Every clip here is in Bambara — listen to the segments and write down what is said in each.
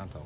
N'a ta.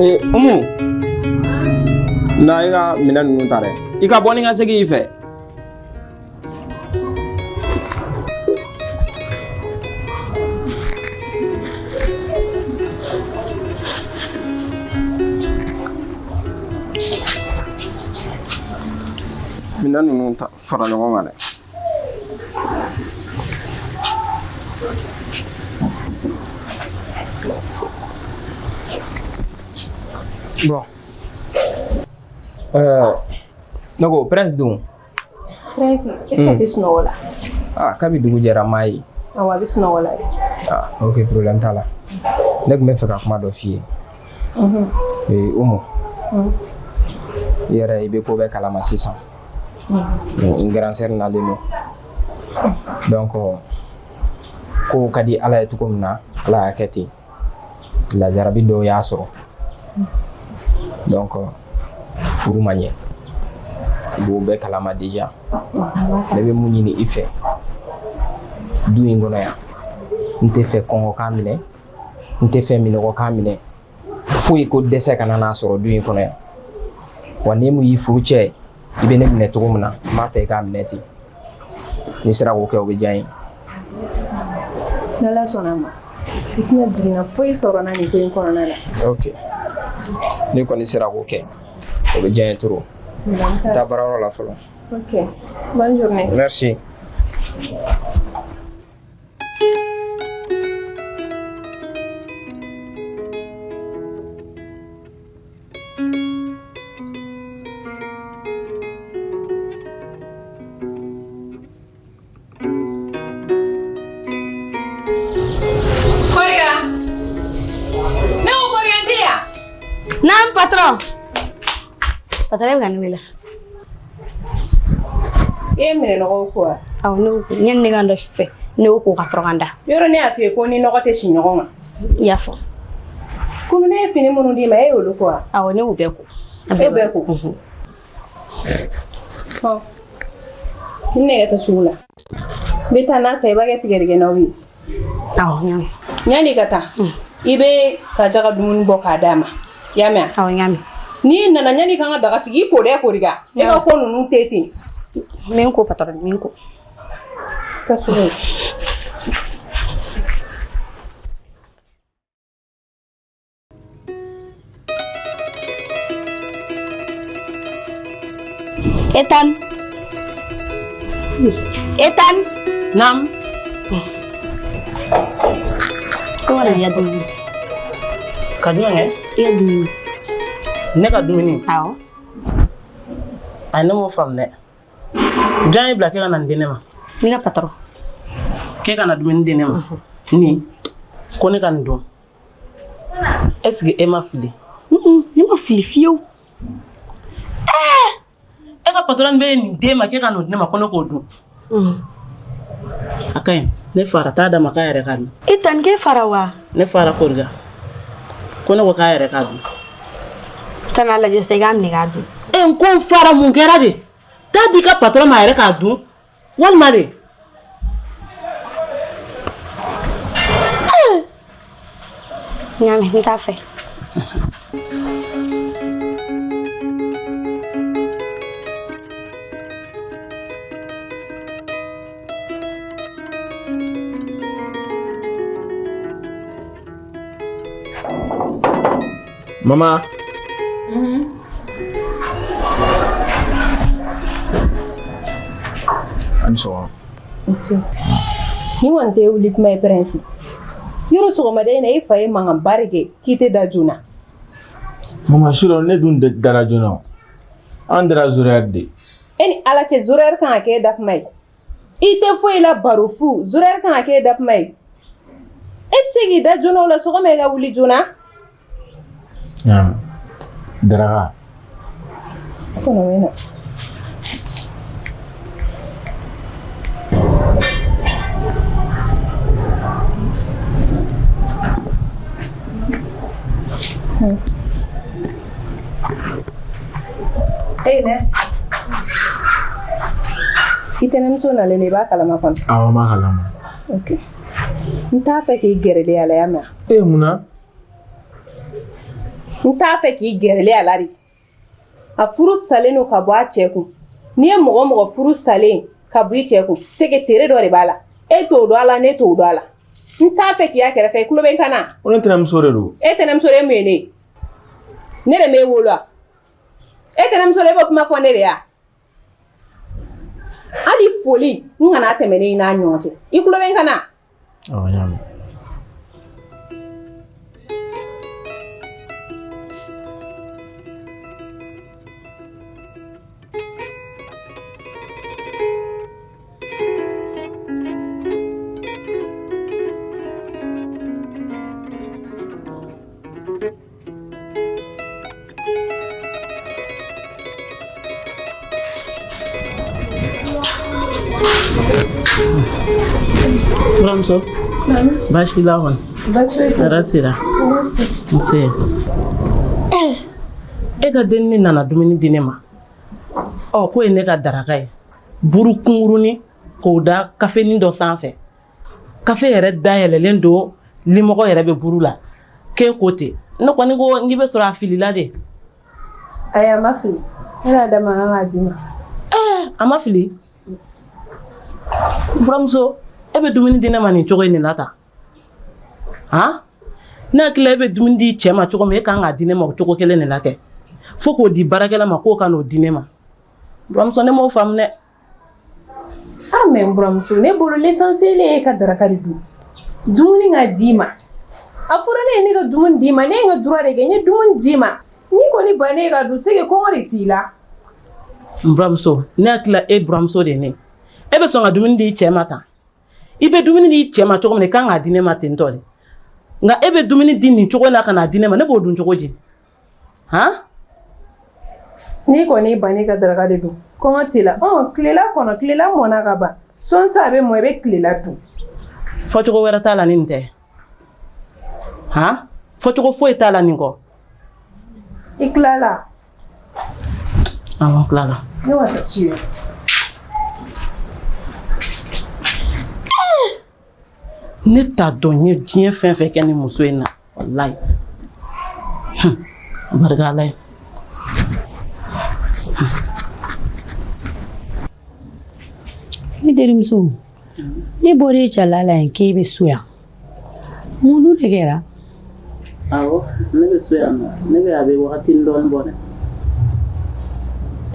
Ee Umu, na i ka minɛn ninnu ta dɛ. I ka bɔ ni ka segin i fɛ. Minɛn ninnu ta fara ɲɔgɔn kan dɛ. Bon. Ne ko Prince dun? Prince, est-ce que a tɛ sunɔgɔ la? Ah, kabi dugu jɛra n m'a ye. Awɔ, a bɛ sunɔgɔ la de. Ah, ok, problème t'a la. Ne tun bɛ fɛ ka kuma dɔ f'i ye. Ee, Umu. I yɛrɛ i bɛ ko bɛɛ kalama sisan. N grand sœur nalen don. Donc, kow ka di Ala ye cogo min na, Ala y'a kɛ ten. Lajarabi dɔw y'a sɔrɔ. Donc, furu ma ɲɛ. I b'o bɛɛ kalama déjà. Ne bɛ mun ɲini i fɛ du in kɔnɔ yan, n tɛ fɛ kɔngɔ k'a minɛ, n tɛ fɛ minɔgɔ k'a minɛ, foyi ko dɛsɛ kana n'a sɔrɔ du in kɔnɔ yan. Wa ni mun y'i furu cɛ ye, i bɛ ne minɛ cogo min na, n b'a fɛ i k'a minɛ ten. N'i sera k'o kɛ, o bɛ diya n ye. N'Ala sɔnna a ma, i tɛna jiginna foyi sɔrɔ n na nin ko in kɔnɔna la. Ok, n'i kɔni sera k'o kɛ, o bɛ diya n ye trop. N taa baarayɔrɔ la fɔlɔ. Ok, bonne journée. Merci. Koriga. Ne ko Koriga n tɛ yan. Naam patron. Patron e bɛ ka ne wele. I ye minɛnɔgɔw ko wa? Awɔ, ne y'o ko. Yanni ne ka n da su fɛ, ne y'o ko ka sɔrɔ ka n da. Yɔrɔ ne y'a f'i ye ko ni nɔgɔ tɛ si ɲɔgɔn kan. I y'a fɔ. Kunu ne ye fini minnu d'i ma, e y'olu ko wa? Awɔ, ne y'o bɛɛ ko. E bɛɛ ko? Ɔ, ni ne ka taa sugu la. N bɛ taa na san, i b'a kɛ tigɛdɛgɛnaw ye. Awɔ, n y'a mɛn. Yanni i ka taa, i bɛ Kaja ka dumuni bɔ k'a d'a ma. I y'a mɛn wa? Awɔ, n y'a mɛn. N'i nana, yanni i ka n ka daga sigi, i ko dɛ Koriga. E ka ko ninnu tɛ ten. N bɛ n ko patron, n bɛ n ko. Taa sugu la. Ethan. Ethan. Naam. Ko wala ya dumuni. Ka jumɛn kɛ? I ya dumuni. Ne ka dumuni? Awɔ. Ayi, ne m'o faamu dɛ. Jɔn y'i bila k'e ka na nin di ne ma? Ne ka patron. K'e ka na dumuni di ne ma? Ni ko ne ka nin dun. Est ce que e ma fili? Ne ma fili fiyewu. E ka patron bɛ nin d'e ma k'e ka n'o di ne ma ko ne k'o dun. A ka ɲi, ne fara t'a d'a ma k'a yɛrɛ k'a dun. Ethan, k'e fara wa? Ne fara Koriga. Ko ne ko k'a yɛrɛ k'a dun. Taa n'a lajɛ sisan, i k'a minɛ k'a dun. E, n ko n fara, mun kɛra de? Taa di i ka patron ma a yɛrɛ k'a dun walima de. N y'a mɛn, n t'a fɛ. Mama. A ni sɔgɔma. Nse. Nin kɔni tɛ wuli kuma ye Prince. Yɔrɔ sɔgɔmada in na, e fa ye mankanba de kɛ k'i tɛ da joona. Mama, surɔ ne dun dara joona. An dara zéro heure de. E ni Ala cɛ, zéro heure kan ka k'e da kuma ye. I tɛ foyi la baro fu, zéro heure kan ka k'e da kuma ye. E tɛ se k'i da joona o la sɔgɔma i ka wuli joona. Daraka. Kɔnɔ bɛ na. E ne. I tɛnɛmuso nalen don, i b'a kalama kɔni. Awɔ, n b'a kalama. Ok. N t'a fɛ k'i gɛrɛlen a la, y'a mɛn? E, mun na? N t'a fɛ k'i gɛrɛlen a la de. A furu salen don ka bɔ a cɛ kun. N'i ye mɔgɔ o mɔgɔ furu salen ka bɔ i cɛ kun, c'est que tere dɔ de b'a la. E t'o dɔn a la, ne t'o dɔn a la. N t'a fɛ k'i y'a kɛrɛfɛ, i tulo bɛ n kan na? Ko ne tɛnɛmuso de don. E tɛnɛmuso de ye mun ye ne ye? Ne de m'e wolo wa? E tɛnɛmuso de, e b'o kuma fɔ ne de ya? Hali foli n kana tɛmɛ ne n'a ɲɔgɔn cɛ. I tulo bɛ n kan na? Awɔ, n y'a mɛn. Buramuso, baasi t'i la kɔni? Hɛrɛ sira. Nse. E ka denni nana dumuni di ne ma. Ɔ, k'o ye ne ka daraka ye. Buru kunkurunin k'o da kafenin dɔ sanfɛ. Kafe yɛrɛ dayɛlɛlen don, limɔgɔ yɛrɛ bɛ buru la. K'e ko ten. Ne kɔni ko n'i bɛ sɔrɔ a filila de. Ayi, a ma fili. Ne y'a d'a ma kan k'a d'i ma. A ma fili. Buramuso, e bɛ dumuni di ne ma nin cogo in de la tan? Han? Ne hakili la e bɛ dumuni di cɛ ma cogo min, e kan k'a di ne ma o cogo kelen de la kɛ. Fo k'o di baarakɛla ma k'o ka n'o di ne ma. Buramuso, ne m'o faamu dɛ. Ah mais n buramuso, ne bolo l'essentiel ye e ka daraka de dun. Dumuni ka d'i ma. A fɔra ne ye ne ka dumuni d'i ma, ne ye n ka droit de kɛ, n ye dumuni d'i ma. N'i kɔni bannen e ka dun, c'est que kɔngɔ de t'i la. N buramuso, ne hakili la e buramuso de ye ne ye. E bɛ sɔn ka dumuni di i cɛ ma tan? I bɛ dumuni di i cɛ ma cogo min na, i kan k'a di ne ma ten tɔ de. Nka e bɛ dumuni di nin cogo in na ka n'a di ne ma, ne b'o dun cogo di? Han? N'i kɔni bannen ka daraka de dun, kɔngɔ t'i la. Ɔ, tilela kɔnɔ, tilela mɔna ka ban. Sɔɔni sa a bɛ mɔ, i bɛ tilela dun. Fɔcogo wɛrɛ t'a la ni nin tɛ. Han? Fɔcogo foyi t'a la nin kɔ. I tilala? Awɔ, n tilala. Ne b'a taa ci ye. Ne t'a dɔn n ye diɲɛ fɛn fɛn kɛ ni muso in na, walayi. Barika Ala ye. Ne terimuso, ne bɔra e cɛla la yen k'e bɛ so yan. Mun dun de kɛra? Awɔ, ne bɛ so yan nɔ. Ne bɛ a bɛ wagati dɔɔni bɔ dɛ.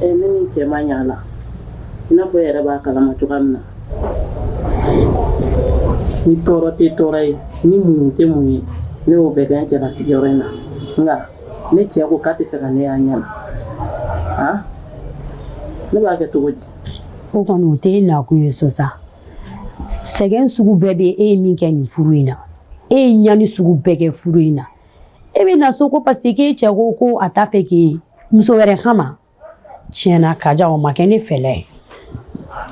Ne ni cɛ ma ɲa a la. I n'a fɔ e yɛrɛ b'a kalama cogoya min na. Ni tɔɔrɔ tɛ tɔɔrɔ ye, ni muɲu tɛ muɲu ye, ne y'o bɛɛ kɛ n cɛ ka sigiyɔrɔ in na. Nka ne cɛ ko k'a tɛ fɛ ka ne y'a ɲɛ na. Han? Ne b'a kɛ cogo di? O kɔni o tɛ e nakun ye so sa. Sɛgɛn sugu bɛɛ bɛ e ye min kɛ nin furu in na. E ye ɲani sugu bɛɛ kɛ furu in na. E bɛ na so ko parce que k'e cɛ ko ko a t'a fɛ k'e muso wɛrɛ kama. Tiɲɛ na Kaja, o ma kɛ ne fɛla ye.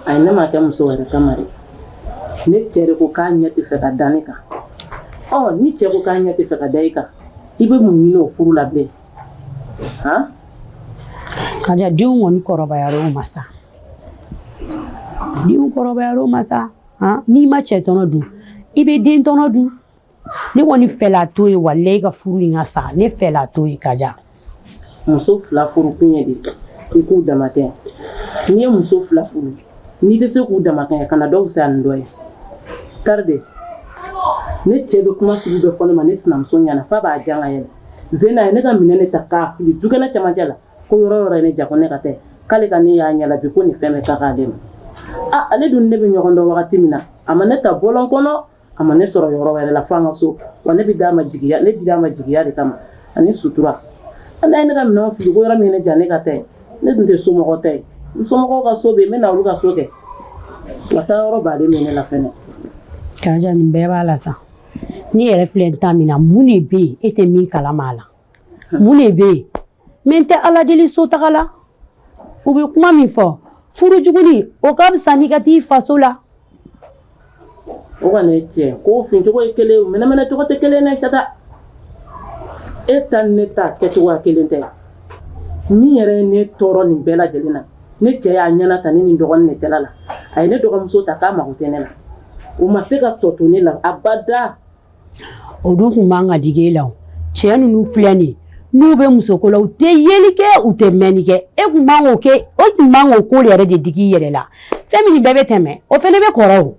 Ayi, ne ma kɛ muso wɛrɛ kama dɛ. Ne cɛ de ko k'a ɲɛ tɛ fɛ ka da ne kan. Ɔ, ni cɛ ko k'a ɲɛ tɛ fɛ ka da i kan, i bɛ mun ɲini o furu la bilen? Han? Kaja, denw kɔni kɔrɔbayara o ma sa. Denw kɔrɔbayara o ma sa. Han? N'i ma cɛ tɔnɔ dun, i bɛ den tɔnɔ dun. Ne kɔni fɛla t'o ye, walayi, ka furu in ka sa. Ne fɛla t'o ye, Kaja. Muso fila furu kun ye de i k'u damakɛ. N'i ye muso fila furu, n'i tɛ se k'u damakɛ, kana dɔ fisaya ni dɔ ye. Tari de ne cɛ bɛ kuma sugu bɛɛ fɔ ne ma ne sinamuso ɲɛna f'a b'a jan ka yɛlɛ. Zena ye ne ka minɛn de ta k'a fili dukɛnɛ cɛmancɛ la ko yɔrɔ yɔrɔ ye ne ja ko ne ka tɛ k'ale ka ne y'a ɲɛ la bi ko nin fɛn bɛɛ ka k'ale ma. A ale dun ne bɛ ɲɔgɔn dɔn wagati min na, a ma ne ta bɔlɔn kɔnɔ, a ma ne sɔrɔ yɔrɔ wɛrɛ la fo an ka so. Wa ne bɛ d'a ma jigiya, ne dira a ma jigiya de kama ani sutura. N'a ye ne ka minɛnw fili ko yɔrɔ min ye ne ja ne ka tɛ, Ne dun tɛ somɔgɔ ta ye. N somɔgɔw ka so bɛ yen, n bɛ na olu ka so kɛ. Nka taa yɔrɔ baden bɛ ne la fɛnɛ. Kaja, nin bɛɛ b'a la sa. Ne yɛrɛ filɛ n ta min na, mun de bɛ yen e tɛ min kalama a la? Mun de bɛ yen? Mais n tɛ Ala deli so taga la. U bɛ kuma min fɔ, furu juguni o ka fisa n'i ka t'i faso la. O kɔni ye tiɲɛ ko fin cogo ye kelen ye, mɛnɛmɛnɛ cogo tɛ kelen ye dɛ Sata. E ta ni ne ta kɛcogoya kelen tɛ. Min yɛrɛ ye ne tɔɔrɔ nin bɛɛ lajɛlen na, ne cɛ y'a ɲɛna ta ne ni dɔgɔnin de cɛla la. A ye ne dɔgɔmuso ta k'a mago tɛ ne la. O ma se ka tɔ to ne la abada. O dun tun man ka digi e la o. Cɛ ninnu filɛ nin ye, n'u bɛ musoko la, u tɛ yeli kɛ, u tɛ mɛnni kɛ. E tun man k'o kɛ, o tun man k'o ko yɛrɛ de digi i yɛrɛ la. Fɛn min bɛɛ bɛ tɛmɛ, o fana bɛ kɔrɔ o.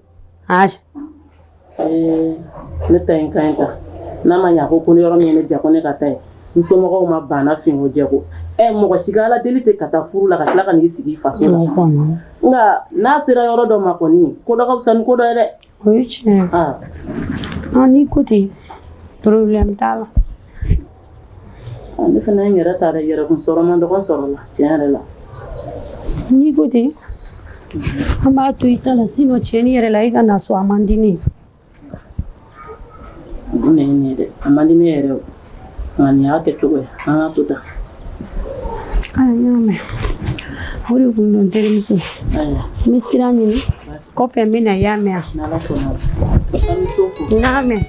Ne ta in ka ɲi ta. N'a ma ɲa ko yɔrɔ min ye ne diya ko ne ka taa yen. N somɔgɔw ma banna fin ko jɛ ko. Mɔgɔ si ka Ala deli tɛ ka taa furu la ka tila ka n'i sigi i faso la. Nka n'a sera yɔrɔ dɔ ma kɔni, ko dɔ ka fisa ni ko dɔ ye dɛ. O ye tiɲɛ ye. N'i ko ten, problème t'a la. Ne fana ye n yɛrɛ ta dɛ, yɛrɛkun sɔrɔ man dɔgɔ sɔrɔ la tiɲɛ yɛrɛ la. N'i ko ten, an b'a to i ta la, sinon tiɲɛni yɛrɛ la e ka na so a man di ne ye. O dun de ye nin ye dɛ, a man di ne yɛrɛ o. Nka nin y'a kɛcogo ye, an k'a to tan. Ayi, n y'a mɛn. O de kun don n terimuso. N bɛ sira ɲini kɔfɛ, n bɛ na, i y'a mɛn wa? N'Ala sɔnna. An bɛ so fo. N y'a mɛn.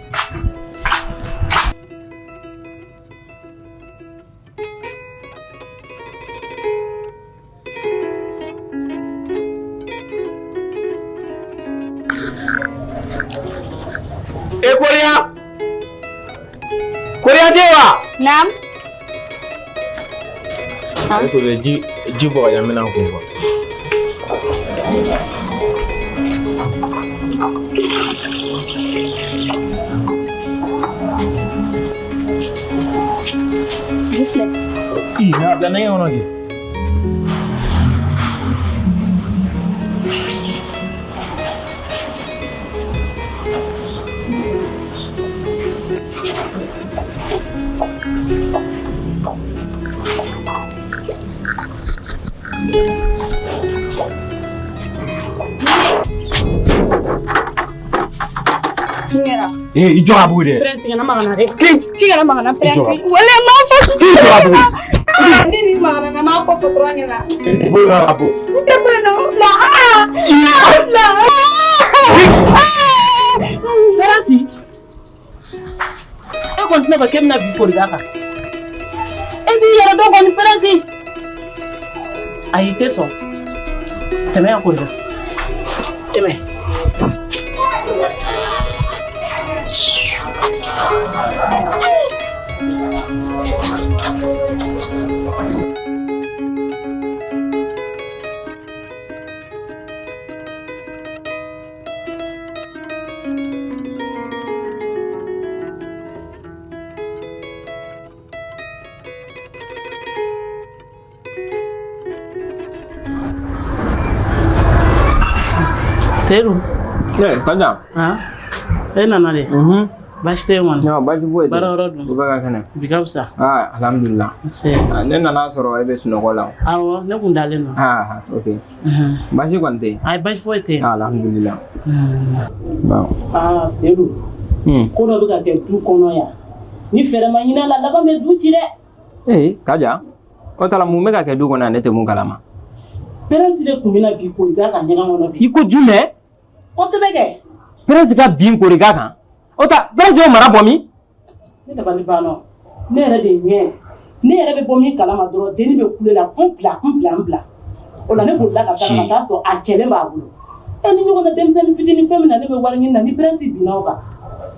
E Koriya! Koriya tɛ wa? Naam. Ale to bɛ ji ji bɔ ka ɲa n kun quoi. Ji filɛ. Ii, mais a bila nɛgɛ kɔnɔ kɛ. Ee, i jɔ ka bugu dɛ. Prince, kana maga n na dɛ. K'i kana maga n na Prince. Wala n b'a fɔ. K'i jɔ ka bugu. Ni nin magara n na, n b'a fɔ patron ɲɛna. Bolo ka bɔ. N tɛ bɔ yen nɔ, n bila. N bila. Prince. E kɔni tɛna fɔ k'e bɛna bin Koriga kan. E b'i yɛrɛ dɔn kɔni Prince. Ayi, i tɛ sɔn. Tɛmɛ yan Koriga. Tɛmɛ. Sedu. Eh, Kaja. Han? E nana de? Mhm. Baasi tɛ yen kɔni? Non, baasi foyi tɛ. Baara yɔrɔ dun? U bɛ ka kɛnɛ. Bi ka fisa. Ah, alhamdulillah. Nse. Ah, ne nana sɔrɔ e bɛ sunɔgɔ la. Awɔ, ne kun dalen don. Ah, ok. Baasi kɔni tɛ yen? Ayi, baasi foyi tɛ yen. Ah, alhamdulillah. Bon. Ah, Sedu. Ko dɔ bɛ ka kɛ du kɔnɔ yan. Ni fɛɛrɛ ma ɲini a la, laban bɛ du ci dɛ. Ee, Kaja. O tala mun bɛ ka kɛ du kɔnɔ yan, ne tɛ mun kalama? Prince de tun bɛna bin Koriga kan ɲɛgɛn kɔnɔ bi. I ko jumɛn? Kosɛbɛ kɛ. Prince ka bin Koriga kan? O ta Prince y'o mara bɔ min? Ne dabali banna. Ne yɛrɛ de ɲɛ. Ne yɛrɛ bɛ bɔ min kalama dɔrɔn, denni bɛ kule la, n bila, n bila, n bila. O la ne bolila ka taga ka taa sɔrɔ a cɛlen b'a bolo. E ni ɲɔgɔn na denmisɛnnin fitinin fɛn min na ne bɛ wari ɲini na ni Prince binna o kan.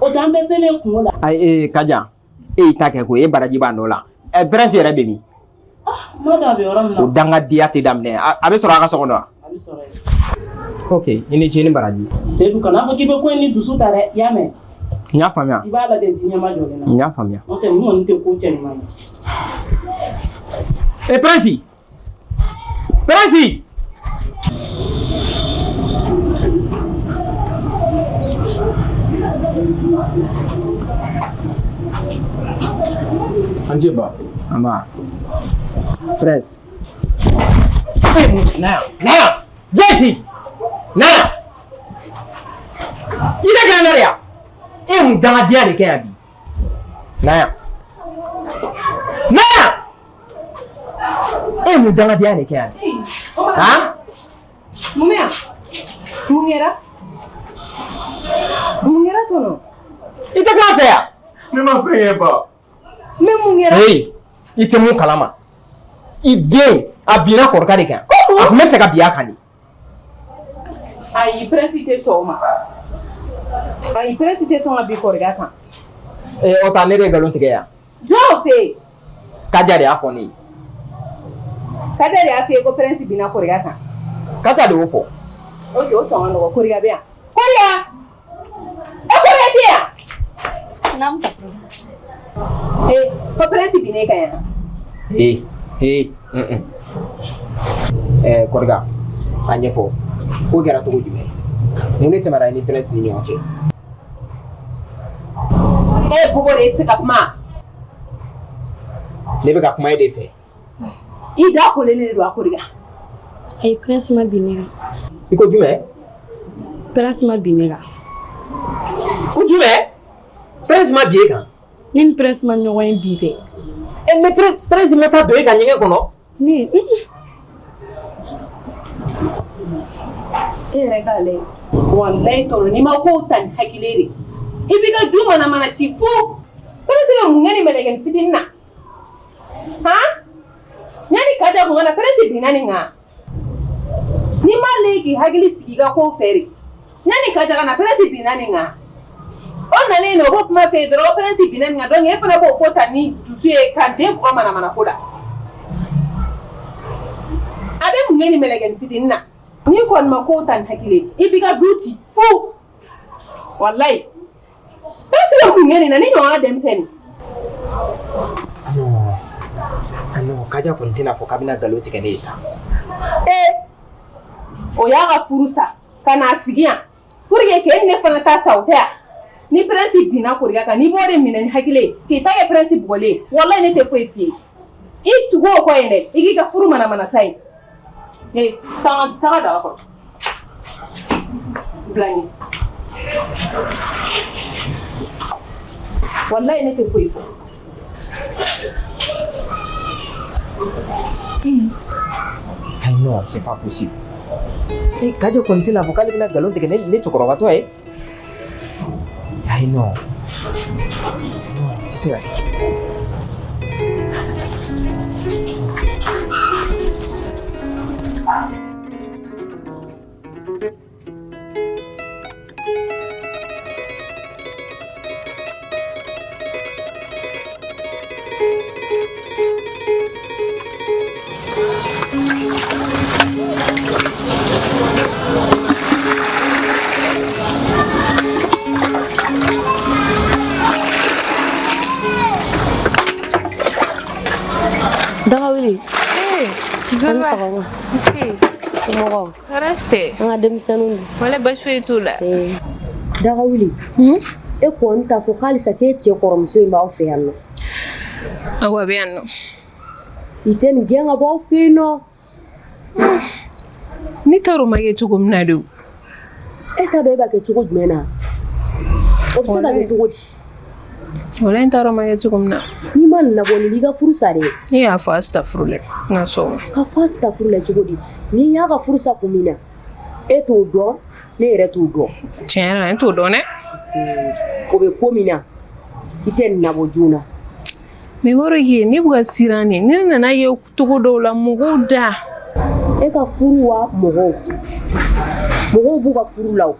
O t'an bɛɛ selen kungo la. Ayi, ee Kaja, e y'i ta kɛ koyi, e baraji b'a nɔ la. Ɛ, Prince yɛrɛ bɛ min? N m'a dɔn a bɛ yɔrɔ min na. O dangadenya tɛ daminɛ. A bɛ sɔrɔ a ka so kɔnɔ wa? A bɛ sɔrɔ yen. Ok, i ni ce ni baraji. Sedu, kana fɔ k'i bɛ ko in ni dusu ta dɛ, i y'a mɛn? N y'a faamuya. I b'a lajɛ ji ɲɛma jɔlen na. N y'a faamuya. N'o tɛ nin kɔni tɛ ko cɛ ɲuman ye. E Prince! Prince! An ce ba. An ba. Prince. Na yan, na yan, viens ici. Na yan. I tɛ gɛrɛ n na de yan. E ye mun dangadenya de kɛ yan bi? Na yan. Na yan. E ye mun dangadenya de kɛ yan bi? Han? Mun bɛ yan? Mun kɛra? Mun kɛra tɔnɔ? I tɛ kuma n fɛ yan? Ne ma fɛn kɛ ba. Mais mun kɛra? Hey, i tɛ mun kalama. I den a binna kɔrɔkɛ de kan. A tun bɛ fɛ ka bin a kan de. Ayi, Prince tɛ sɔn o ma. Ayi, Prince tɛ sɔn ka bin kɔrɔkɛ kan. Ee, o ta ne de ye nkalon tigɛ yan. Jɔn y'o f'e ye? Kaja de y'a fɔ ne ye. Kaja de y'a f'e ye ko Prince binna kɔrɔkɛ kan. Kaja de y'o fɔ. Ok, o sɔn ka nɔgɔn. Koriya bɛ yan. Koriya! E Koriya tɛ yan? Naamu patron. Ee, ko Prince binna e kan yan. Ee, ee, un. Ɛɛ, Koriya, a ɲɛfɔ. Ko kɛra cogo jumɛn? Mun de tɛmɛna i ni Prince ni ɲɔgɔn cɛ? E bobo de, e tɛ se ka kuma. Ne bɛ ka kuma e de fɛ. I da kolen de don a Koriya. Ayi, Prince ma bin ne kan. I ko jumɛn? Prince ma bin ne kan. Ko jumɛn? Prince ma bin e kan? Ne ni Prince ma ɲɔgɔn ye bi bɛɛ. E mais Prince ma taa don e ka ɲɛgɛn kɔnɔ? Ne E yɛrɛ k'ale walayi tɔnɔ n'i ma kow ta ni hakili de i b'i ka du manamana ci fu. Prince bɛ mun kɛ nin mɛlɛkɛnin fitinin na? Han? Yanni Kaja kun ka na Prince binna nin kan. N'i ma le k'i hakili sigi i ka kow fɛ de. Yanni Kaja ka na Prince binna nin kan. O nalen o b'o kuma f'e ye dɔrɔn Prince binna nin kan donc e fana b'o ko ta ni dusu ye ka den bugɔ manamana ko la. A bɛ mun kɛ nin mɛlɛkɛnin fitinin na? N'i kɔni ma kow ta ni hakili ye i b'i ka du ci fu. Walayi. Prince bɛ mun kɛ nin na ni ɲɔgɔnna denmisɛnnin? Non. Ah non, Kaja kɔni tɛna fɔ k'a bɛna nkalon tigɛ ne ye sa. Ee, o y'a ka furu sa ka n'a sigi yan pour que k'e ni ne fana ta sa o tɛ yan. Ni Prince binna Koriya kan n'i b'o de minɛ ni hakili ye k'i ta kɛ Prince bugɔlen ye walayi ne tɛ foyi f'i ye. I tugu o kɔ yen dɛ, i k'i ka furu manamana sa yen. Ee, taga taga daga kɔrɔ. Bila n ɲɛ. Walayi ne tɛ foyi fɔ. Ayi non, c'est pas possible. E Kaja kɔni tɛna fɔ k'ale bɛna nkalon tigɛ ne cɛkɔrɔbatɔ ye. Ayi non. Non, tɛ se ka kɛ. Dagawuli. Zuba. Nse. Somɔgɔw. Hɔrɔn tɛ. An ka denmisɛnninw dun? Wala baasi foyi t'u la. Dagawuli. E kɔni t'a fɔ k'alisa k'e cɛ kɔrɔmuso in b'aw fɛ yan nɔ? Awɔ, a bɛ yan nɔ. I tɛ nin gɛn ka bɔ aw fɛ yen nɔ? Ne t'a dɔn n b'a kɛ cogo min na de o. E t'a dɔn e b'a kɛ cogo jumɛn na? O bɛ se ka kɛ cogo di? Walayi n t'a dɔn n b'a kɛ cogo min na. N'i ma nin labɔ nin b'i ka furu sa dɛ. Ne y'a fɔ asitafurulayi n ka sɔn o ma. Ka fɔ asitafurulayi cogo di? Ni y'a ka furu sa kun min na e t'o dɔn ne yɛrɛ t'o dɔn. Tiɲɛ yɛrɛ la ne t'o dɔn dɛ. O bɛ ko min na i tɛ nin nabɔ joona. Mais b'a dɔn k'i ne bɛ ka siran de, ne nana ye cogo dɔw la mɔgɔw da. E ka furu wa mɔgɔw? Mɔgɔw b'u ka furu la o.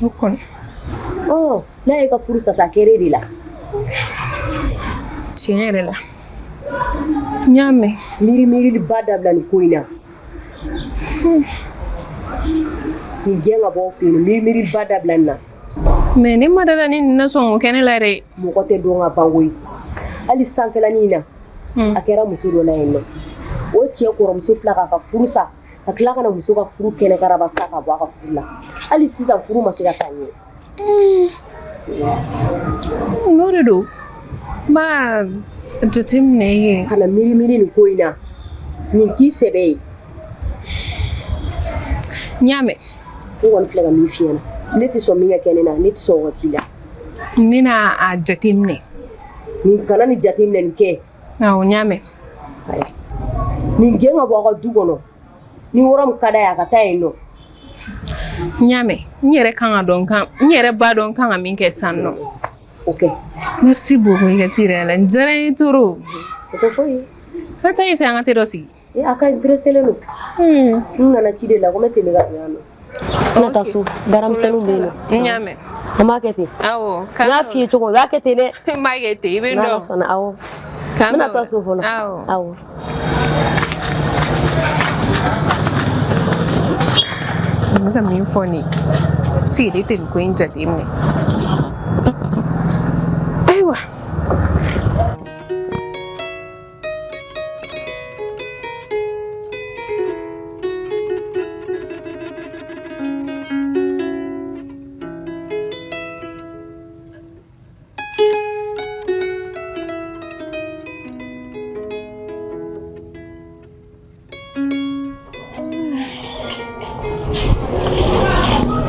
O kɔni. Ɔ n'a ye ka furu sa sa a kɛra e de la. Tiɲɛ yɛrɛ la. N y'a mɛn. Miiri miiriliba dabila nin ko in na. Nin gɛn ka bɔ aw fɛ yen miiri miiriliba dabila nin na. Mais ne ma da la ni nin na sɔn k'o kɛ ne la dɛ. Mɔgɔ tɛ dɔn ka ban koyi. Hali sanfɛlanin in na. A kɛra muso dɔ la yen nɔ. O cɛ kɔrɔmuso fila k'a ka furu sa ka tila ka na muso ka furu kɛnɛ karaba sa ka bɔ a ka furu la. Hali sisan furu ma se ka taa ɲɛ. N'o de don n b'a jateminɛ kɛ. Kana miiri miiri nin ko in na. Nin k'i sɛbɛ ye. N y'a mɛn. Ne kɔni filɛ ka min f'i ɲɛna, ne tɛ sɔn min ka kɛ ne na, ne tɛ sɔn o ka k'i la. N bɛna a jateminɛ. Nin kana nin jateminɛ nin kɛ. Awɔ, n y'a mɛn. Nin gɛn ka bɔ aw ka du kɔnɔ, ni yɔrɔ min ka d'a ye a ka taa yen nɔ. N y'a mɛn, n yɛrɛ kan ka dɔn kan, n yɛrɛ b'a dɔn n kan ka min kɛ sisan nɔ. Ok. Merci beaucoup i ka t'i yɛrɛ la, nin diyara n ye trop. O tɛ foyi ye. An taa essayer an ka te dɔ sigi. Ee, a ka ɲi, pressélen don. N nana ci de la ko n bɛ tɛmɛ ka don yan nɔ. N bɛna taa so, baaramisɛnninw bɛ yen nɔ. N y'a mɛn. An b'a kɛ ten. Awɔ. N y'a f'i ye cogo min, i b'a kɛ ten dɛ. N b'a kɛ ten, i bɛ n dɔn. N'Ala sɔnna, awɔ. N bɛna taa so fɔlɔ. Awɔ. Awɔ. N bɛ ka min fɔ nin ye, sigilen tɛ nin ko in jateminɛ. Ayiwa.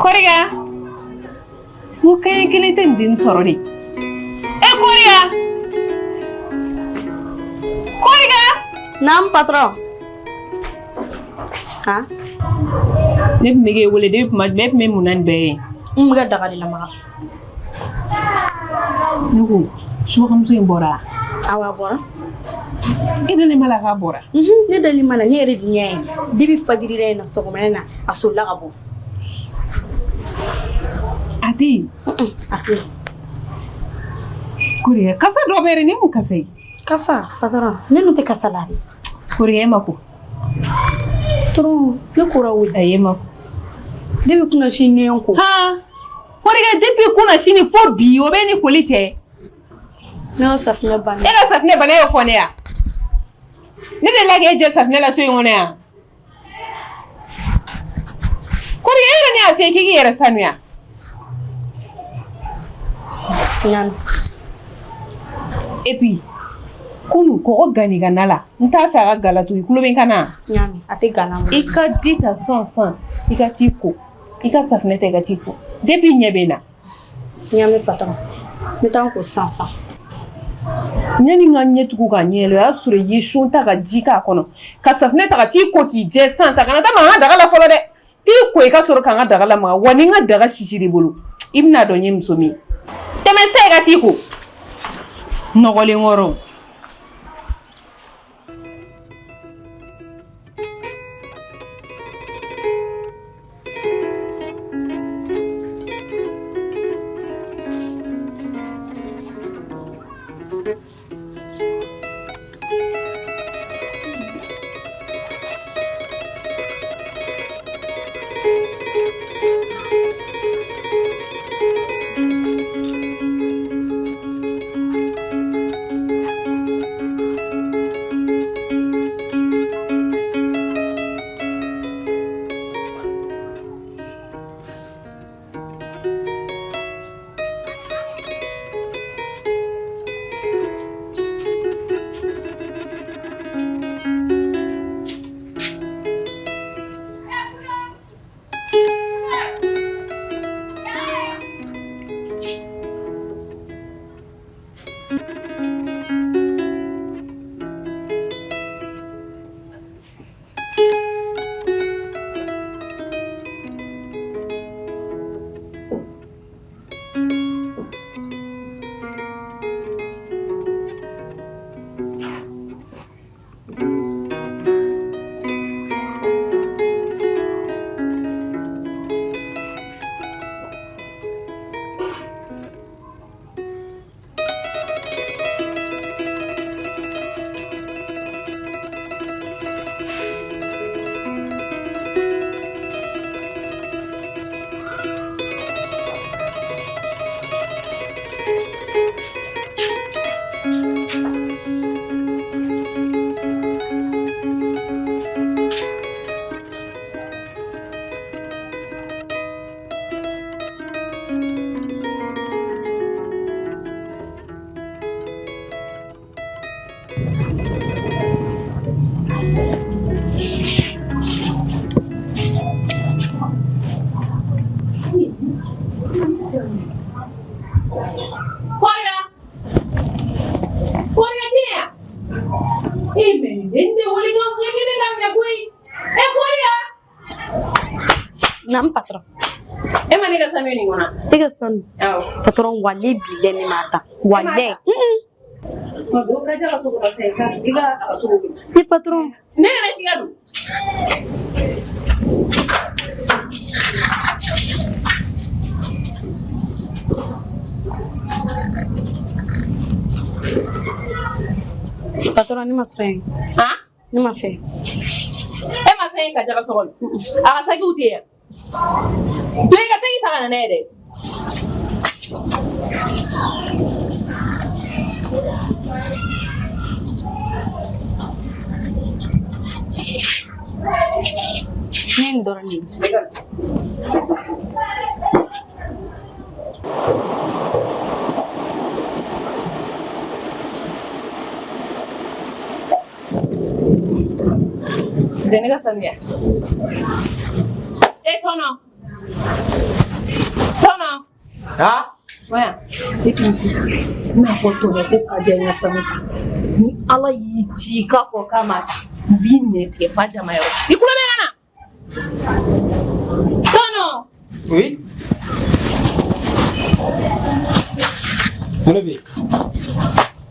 Koriga, n ko kɛɲɛ kelen tɛ nin den sɔrɔ de. E Koriga! Koriga! Naam patron. Han? Ne tun bɛ k'e wele depuis tuma jumɛn, e tun bɛ mun na nin bɛɛ ye? N bɛ ka daga de lamaga. Ne ko subagamuso in bɔra? Awɔ, a bɔra. E dalen b'a la k'a bɔra? Ne dalen b'a la, ne yɛrɛ de ɲɛ ye. Depuis fajiri in na, sɔgɔmada in na, a solila ka bɔ. A tɛ yen? A tɛ yen. Koriga, kasa dɔ bɛ yen, nin ye mun kasa ye? Kasa, patron, ne dun tɛ kasa la dɛ. Koriga, e ma ko? Patron, ne kora o. Ayi, e ma ko. Depuis kunasini ne ye n ko. Han! Koriga, depuis kunasini fo bi, o bɛ ni koli cɛ. Ne ka safunɛ banna. E ka safunɛ banna, e y'o fɔ ne ya? Ne delila k'e jɛ safunɛ la so in kɔnɔ yan. Koriga, e yɛrɛ ne y'a f'i ye k'i k'i yɛrɛ sanuya. Ɲaami. Et puis, kunun kɔgɔ ganni ka na la, n t'a fɛ a ka gala tugun, i tulo bɛ n kan na? Ɲaami, a tɛ gala. I ka ji ta sisan sisan, i ka t'i ko. I ka safunɛ ta i ka t'i ko. Depuis ɲɛ bɛ n na. Ɲaami patron, n bɛ taa n ko sisan sisan. Yanni n ka ɲɛ tugu ka ɲɛ yɛlɛ, o y'a sɔrɔ i ye son ta ka ji k'a kɔnɔ, ka safunɛ ta ka t'i ko k'i jɛ sisan sisan. Kana taa maga n ka daga la fɔlɔ dɛ. T'i ko i ka sɔrɔ ka n ka daga lamaga, wa ni n ka daga sisir'i bolo, i bɛna dɔn n ye muso min ye. Tɛmɛ sisan i ka t'i ko. Nɔgɔlen kɔrɔ. Naamu patron. E ma ne ka sanu ye nin kɔnɔ? E ka sanu? Awɔ. Patron walayi bilayi ne m'a ta. Walayi. Don Kaja ka so kɔnɔ sisan i ka a ka so kɔnɔ. Ne patron. Ne yɛrɛ si ka don. Patron ne ma fɛn ye. Han? Ne ma fɛn. E ma fɛn ye Kaja ka so kɔnɔ? A ka sakiw tɛ yan. Don i ka saki ta ka na n'a ye dɛ. Ne ye nin dɔrɔn de ye. Tɛ ne ka sanuya. E tɔnɔ. Tɔnɔ. Ha? Waya, ne tun sisan n n'a fɔ tɔnɔ ko Kaja ye n ka sanu ta. Ni Ala y'i ci i k'a fɔ k'a m'a ta, n b'i nɛn tigɛ f'a jama yɔrɔ. I kulo bɛ ka na. Tɔnɔ. Oui. Mun de bɛ yen?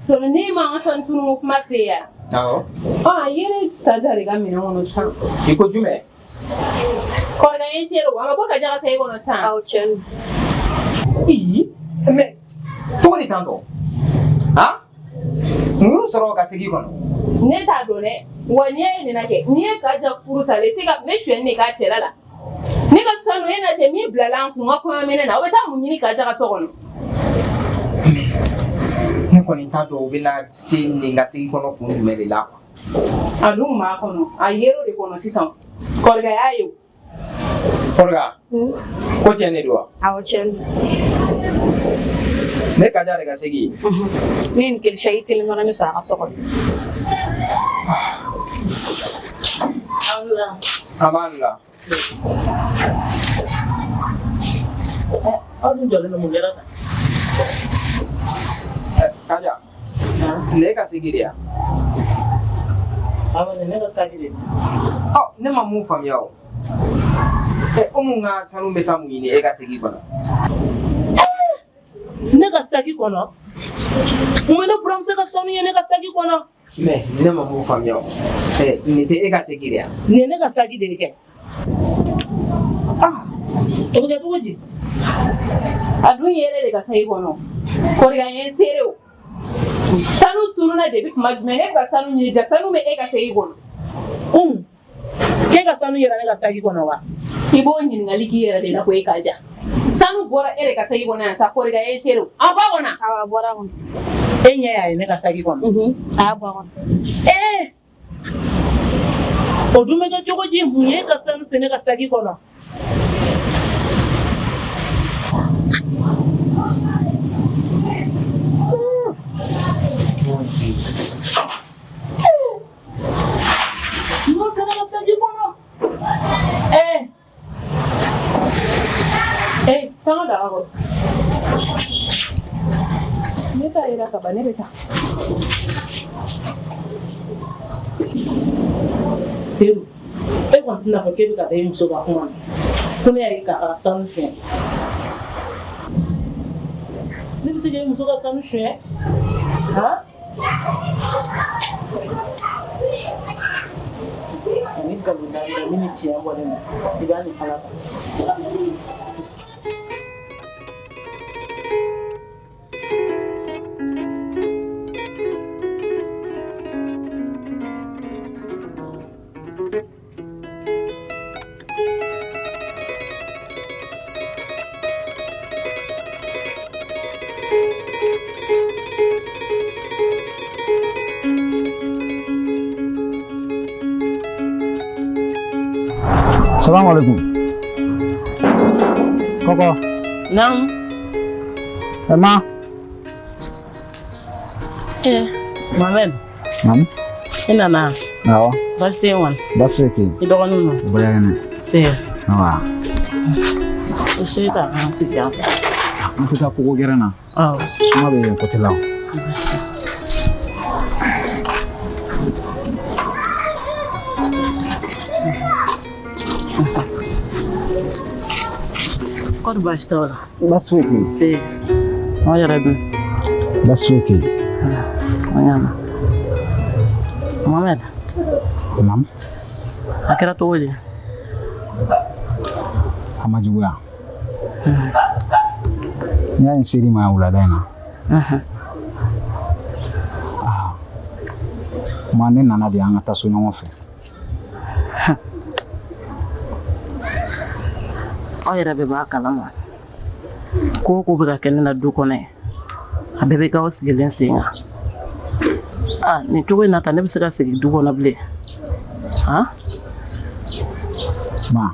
Tɔnɔ ne ma n ka sanu tunu ko kuma f'e ye yan. Awɔ. Ɔ a ye ne Kaja de ka minɛn kɔnɔ sisan. I ko jumɛn? Kɔrɔkɛ ye seere o, a ma bɔ Kaja ka saki kɔnɔ sisan. Awɔ tiɲɛ don. Ii, mais cogo di tan tɔ? Han? Mun y'o sɔrɔ ka segi kɔnɔ? Ne t'a dɔn dɛ. Wa n'i ye nin kɛ, n'i ye Kaja furu sa, se ka n bɛ sonyɛni de k'a cɛla la. Ne ka sanu e n'a cɛ min bilala n kun n ka kɔɲɔminɛn na, o bɛ taa mun ɲini Kaja ka so kɔnɔ? Ne kɔni t'a dɔn o bɛna se nin ka segi kɔnɔ kun jumɛn de la quoi. A dun b'a kɔnɔ, a yer'o de kɔnɔ sisan. Kɔrɔkɛ y'a ye o. Kɔrɔkɛ, ko tiɲɛ de don wa? Awɔ tiɲɛ don. Ne Kaja de ka segi ye. Ne ye nin kelen saki kelen dɔrɔn de sɔrɔ a ka so kɔnɔ. An b'a la. Aw dun jɔlen don mun kɛra tan? Kaja, nin ye ka segi de ya? Awɔ, nin ye ne ka saki de ye. Ɔ, ne ma mun faamuya o. Umu ka sanu bɛ taa mun ɲini e ka segi kɔnɔ? Ne ka saki kɔnɔ? Mun bɛ ne buramuso ka sanu ye ne ka saki kɔnɔ? Mais ne ma mun faamuya o. Nin tɛ e ka segi de ya? Nin ye ne ka saki de ye kɛ. Ah, o bɛ kɛ cogo di? A dun yɛrɛ de ka saki kɔnɔ. Kɔrɔkɛ ye n seere o. Sanu tununa depuis tuma jumɛn ne bɛ ka sanu ɲini ja sanu bɛ e ka saki kɔnɔ. Umu, k'e ka sanu yera ne ka saki kɔnɔ wa? I b'o ɲininkali k'i yɛrɛ de la ko e Kaja. Sanu bɔra e de ka saki kɔnɔ yan sa kɔrɔkɛ ye n seere o. A bɔ a kɔnɔ. Awɔ a bɔra a kɔnɔ. E ɲɛ y'a ye ne ka saki kɔnɔ. A y'a bɔ a kɔnɔ. Ee! O dun bɛ kɛ cogo di? Mun ye ka sanu se ne ka saki kɔnɔ? Mun se ne ka saki kɔnɔ? Ee! Ee, taa n ka daga kɔrɔ. Ne ta yera ka ban, ne bɛ taa. Sedu, e kɔni tɛna fɔ k'e bɛ ka taa i muso ka kuma na. Ko ne y'a ye k'a ka sanu suɲɛ. Ne bɛ se k'e muso ka sanu suɲɛ? Han? Ani nkalon da min ni tiɲɛ bɔlen don, i b'a ni Ala ta. Salamu alaikum. Kɔkɔ. Naamu. Ɛ ma. Eh, Mohamed. Naamu. I nana? Awɔ. Baasi tɛ yen kɔni? Baasi foyi tɛ yen. I dɔgɔninw dun? U bɛɛ kɛnɛ. Se. Awa. I se ta an sigi yan fɛ. An tɛ taa kogo gɛrɛn na. Awɔ. Suma bɛ yen côté la. Kɔri baasi t'aw la? Baasi foyi tɛ yen. Se. Aw yɛrɛ dun? Baasi foyi tɛ yen. O ɲana. Mohamed. Naamu. A kɛra cogo di? A ma juguya. N y'a ye n ser'i ma yan wulada in na. Ah. Ma ne nana de an ka taa so ɲɔgɔn fɛ. Aw yɛrɛ bɛɛ b'a kalama ko o ko bɛ ka kɛ ne na du kɔnɔ yen a bɛɛ bɛ k'aw sigilen sen kan aa nin cogo in na tan ne bɛ se ka segin du kɔnɔ bilen han Ma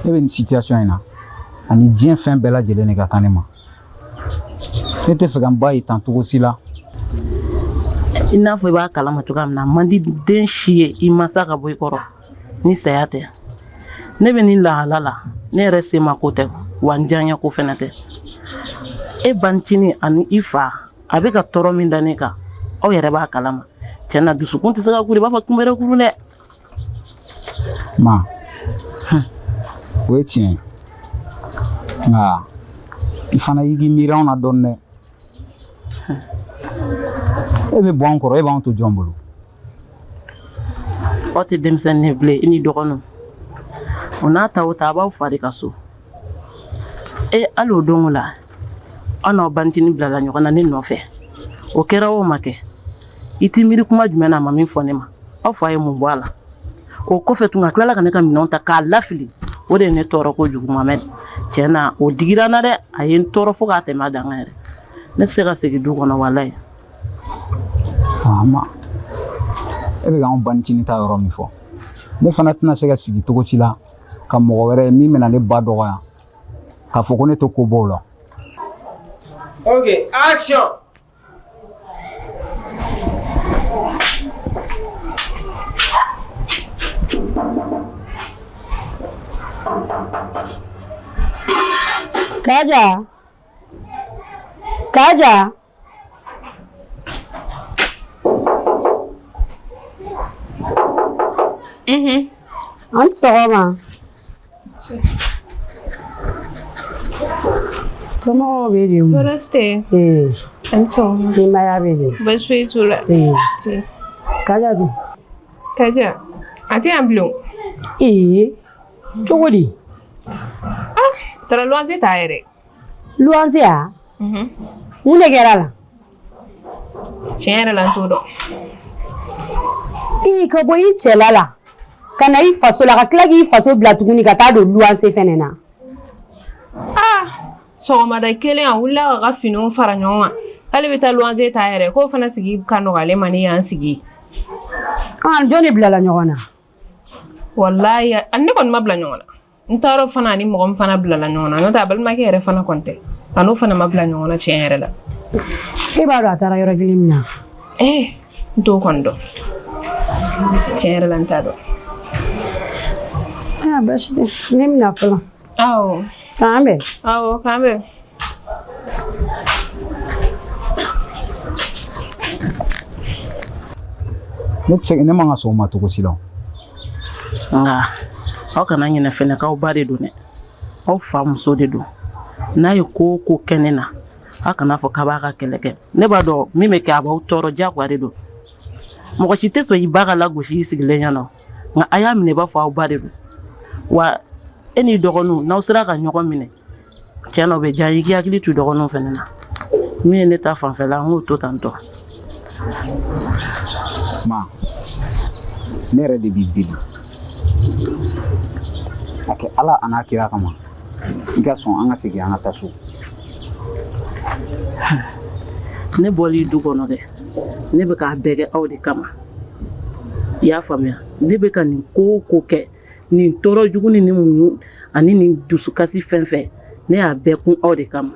ne bɛ nin situation in na ani diɲɛ fɛn bɛɛ lajɛlen de ka kan ne ma. Ne tɛ fɛ ka n ba ye tan cogo si la. I n'a fɔ i b'a kalama cogoya min na a man di den si ye i mansa ka bɔ i kɔrɔ ni saya tɛ ne bɛ nin lahala la ne yɛrɛ se ma ko tɛ wa n diyaɲɛ ko fɛnɛ tɛ e banicinin ani i fa a bɛ ka tɔɔrɔ min da ne kan aw yɛrɛ b'a kalama tiɲɛ na dusukun tɛ se ka kuru i b'a fɔ kunbere kuru dɛ Ma o ye tiɲɛ ye nka i fana y'i k'i miiri anw na dɔɔnin dɛ e bɛ bɔ an kɔrɔ e b'anw to jɔn bolo aw tɛ denmisɛnnin ye bilen i ni dɔgɔninw o n'a ta o ta a b'aw fa de ka so e hali o don la aw n'aw banicinin bilala ɲɔgɔn na ne nɔfɛ o kɛra o ma kɛ i t'i miiri kuma jumɛn na a ma min fɔ ne ma aw fa ye mun bɔ a la o kɔfɛ tun ka tilala ka ne ka minɛnw ta k'a lafili o de ye ne tɔɔrɔ kojugu Mohamɛd tiɲɛ na o digira n na dɛ a ye n tɔɔrɔ fo k'a tɛmɛ a dan kan yɛrɛ ne tɛ se ka segin du kɔnɔ walayi ma e bɛ k'anw banicinin ta yɔrɔ min fɔ ne fana tɛna se ka sigi cogo si la ka mɔgɔ wɛrɛ ye min bɛna ne ba dɔgɔya k'a fɔ ko ne tɛ ko bɔ o la. Ok, action! Kaja. Kaja. An ni sɔgɔma. Somɔgɔw bɛ di? Tɔɔrɔ si tɛ yen. Ee. A ni sɔgɔma. Denbaya bɛ di? Baasi foyi t'u la. See. Se. Kaja dun? Kaja, a tɛ yan bilen. Ee, cogo di? Ah, a taara luwanse ta yɛrɛ. Luwanse ya? Mhm. Mun de kɛra a la? Tiɲɛ yɛrɛ la n t'o dɔn. Ii, ka bɔ i cɛla la ka na i faso la ka tila k'i faso bila tuguni ka taa don luwanse fɛnɛ na. Ah, sɔgɔmada kelen a wulila k'a ka finiw fara ɲɔgɔn kan k'ale bɛ taa luwanse ta yɛrɛ k'o fana sigi ka nɔgɔ ale ma ni yan sigi. Ah, jɔn de bilala ɲɔgɔn na? Walayi, ani ne kɔni ma bila ɲɔgɔn na. N t'a dɔn fana ani mɔgɔ min fana bilala ɲɔgɔn na n'o tɛ a balimakɛ yɛrɛ fana kɔni tɛ a n'o fana ma bila ɲɔgɔn na tiɲɛ yɛrɛ la. E b'a dɔn a taara yɔrɔ kelen min na? Ee n t'o kɔni dɔn tiɲɛ yɛrɛ la n t'a dɔn. Aa baasi tɛ ne bɛna fɔlɔ. Awɔ. K'an bɛn. Awɔ k'an bɛn. Ne tɛ se ne man ka sɔn o ma cogo si la. Nka aw kana ɲinɛ fɛnɛ k'aw ba de don dɛ aw fa muso de don n'a ye ko o ko kɛ ne na aw kana fɔ k'a b'a ka kɛlɛ kɛ ne b'a dɔn min bɛ kɛ a b'aw tɔɔrɔ diyagoya de don mɔgɔ si tɛ sɔn i ba ka lagosi i sigilen ɲɛna nka a y'a minɛ i b'a fɔ aw ba de don wa e n'i dɔgɔninw n'aw sera ka ɲɔgɔn minɛ tiɲɛ na o bɛ diya i k'i hakili to dɔgɔninw fɛnɛ na min ye ne ta fanfɛla n k'o to tan tɔ Ma ne yɛrɛ de b'i deli a kɛ ala an'a kira kama i ka sɔn an ka segin an ka taa so ne bɔli du kɔnɔ dɛ ne bɛ k'a bɛɛ kɛ aw de kama i y'a faamuya ne bɛ ka nin ko o ko kɛ nin tɔɔrɔ jugu ni nin muɲu ani nin dusukasi fɛn fɛn ne y'a bɛɛ kun aw de kama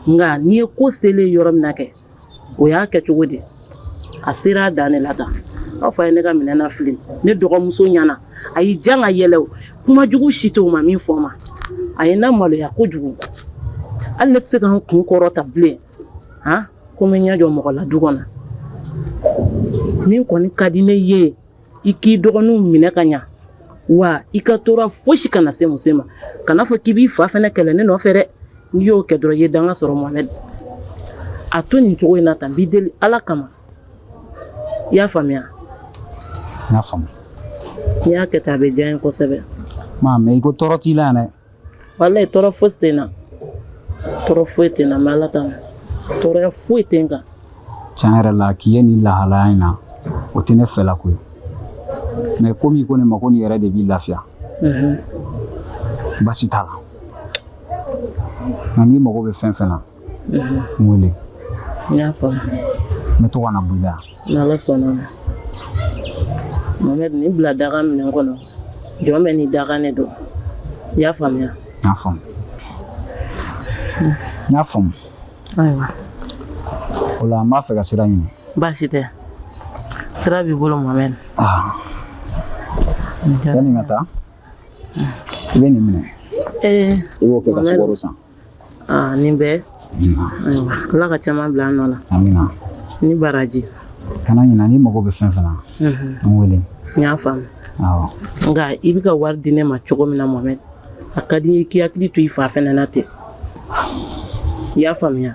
nka n'i ye ko selen yɔrɔ min na kɛ o y'a kɛ cogo di a sera a dan de la tan aw fa ye ne ka minɛn lafili ne dɔgɔmuso ɲɛna a y'i jan ka yɛlɛ o kuma jugu si tɛ o ma min fɔ n ma a ye n lamaloya kojugu hali ne tɛ se ka n kun kɔrɔta bilen han ko n bɛ ɲɛ jɔ mɔgɔ la du kɔnɔ min kɔni ka di ne ye i k'i dɔgɔninw minɛ ka ɲa Wa i ka tɔɔrɔ fosi kana se muso ma. Kana fɔ k'i b'i fa fana kɛlɛ ne nɔfɛ dɛ. N'i y'o kɛ dɔrɔn i ye danga sɔrɔ Mohamed. A to nin cogo in na tan, n b'i deli Ala kama. I y'a faamuya? N y'a faamu. N'i y'a kɛ tan a bɛ diya n ye kosɛbɛ. Ma mais i ko tɔɔrɔ t'i la yan dɛ. Walayi tɔɔrɔ fosi tɛ n na. Tɔɔrɔ foyi tɛ n na, n bɛ Ala tanu. Tɔɔrɔya foyi tɛ n kan. Tiɲɛ yɛrɛ la k'i ye nin lahalaya in na, o tɛ ne fɛla ko ye. Mais komi i ko ne ma ko nin yɛrɛ de b'i lafiya. Baasi t'a la. Nka n'i mago bɛ fɛn fɛn na, n wele. N y'a faamu. N bɛ to ka na bɔ i la yan. N'Ala sɔnna ma. Mohamed, nin bila daga minɛn kɔnɔ. Jɔn bɛɛ n'i dakan de don. I y'a faamuya? N y'a faamu. N y'a faamu. Ayiwa. O la n b'a fɛ ka sira ɲini. Baasi tɛ. Sira b'i bolo Mohamed. Ah. Yanni n ka taa, i bɛ nin minɛ. Ee. I b'o kɛ ka sukaro san. Aa nin bɛɛ. Ayiwa, Ala ka caman bila an nɔ la. Amina. Ni baraji. Kana ɲinɛ n'i mago bɛ fɛn fɛn na. N wele. N y'a faamu. Awɔ. Nka i bɛ ka wari di ne ma cogo min na Mohamed, a ka di n ye k'i hakili to i fa fɛnɛ na ten. I y'a faamuya?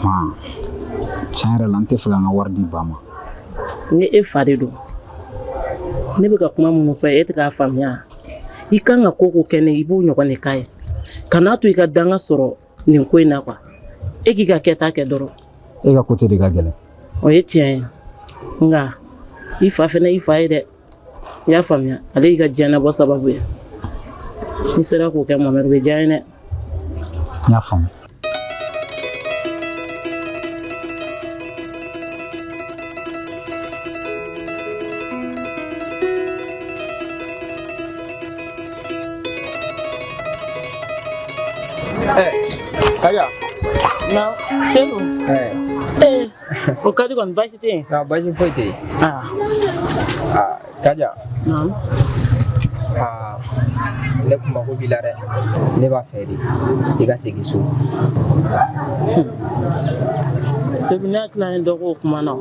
Ma, tiɲɛ yɛrɛ la n tɛ fɛ ka n ka wari di ba ma. Ni e fa de don, ne bɛ ka kuma minnu fɔ e tɛ k'a faamuya. I kan ka ko ko kɛ ne ye, i b'o ɲɔgɔn de k'a ye. Kan'a to i ka danga sɔrɔ nin ko in na quoi. E k'i ka kɛta kɛ dɔrɔn. E ka côté de ka gɛlɛn. O ye tiɲɛ ye. Nka i fa fɛnɛ y'i fa ye dɛ. I y'a faamuya? Ale y'i ka diɲɛnabɔ sababu ye. N'i sera k'o kɛ Mohamed, o bɛ diya n ye dɛ. N y'a faamu. Kaja. Na, Sedu. Eh. O ka di kɔni, baasi tɛ yen? Nka baasi foyi tɛ yen. Ah. Ah, Kaja. Naamu. Aa, ne kun mako b'i la dɛ. Ne b'a fɛ de i ka segin so. Sedu, ne hakili la an ye dɔ k'o kuma na.